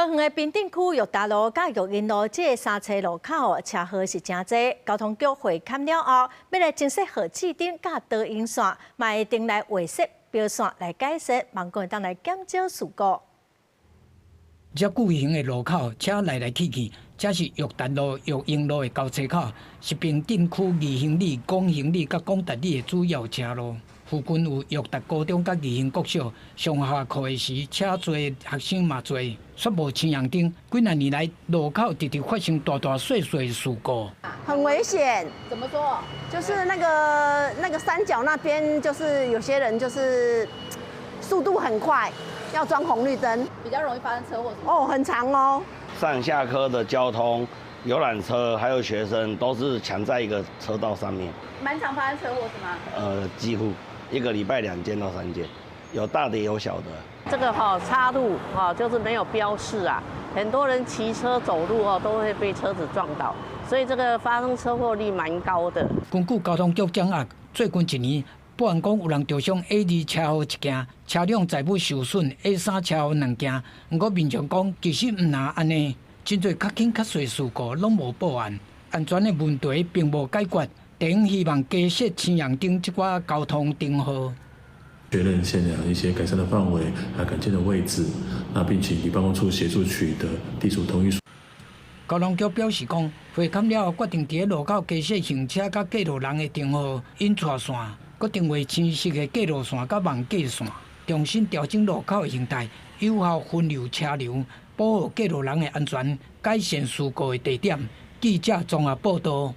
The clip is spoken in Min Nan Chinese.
桃園的平鎮區育達路佮育英路這个三叉路口車禍是誠濟，交通局會勘了後，欲來增設號誌燈佮導引線，嘛會定來畫設標線來改善，望講會當來減少事故。這巨型的路口，車來來去去，這是育達路、育英路的交叉口，是平鎮區二興里、廣興里佮廣達里的主要車路。附近有育達高中佮二興國小，上下課的時車濟，學生嘛濟，煞無青紅燈。幾若年來，路口直直發生大大細細的事故。很危險。怎麼說？就是那個三角那邊，就是有些人就是速度很快，要裝紅綠燈，比較容易發生車禍。哦，很常哦。上下課的交通、遊覽車還有學生都是搶在一個車道上面。蠻常發生車禍是嗎？幾乎一個禮拜2件到3件，有大的有小的。這個哈岔路哈就是沒有標示啊，很多人騎車走路哦都會被車子撞倒，所以這個發生車禍率蠻高的。根據交通局掌握，最近一年，報案講有人著傷 A2車禍一件，車輛財物受損 A3車禍兩件。毋過民眾講，其實毋若按呢，真濟較輕較細事故攏無報案，安全的問題並無解決。地方希望加設青紅燈這寡交通燈號。確認現場一些改善的範圍，還有改建的位置，那並請里辦公處協助取得地主同意書。交通局表示講，會勘了後決定佇路口加設行車佮過路人的燈號引帶線，閣定畫清晰的過路線佮網界線，重新調整路口的形態，有效分流車流，保護過路人的安全，改善事故的地點。記者綜合報道。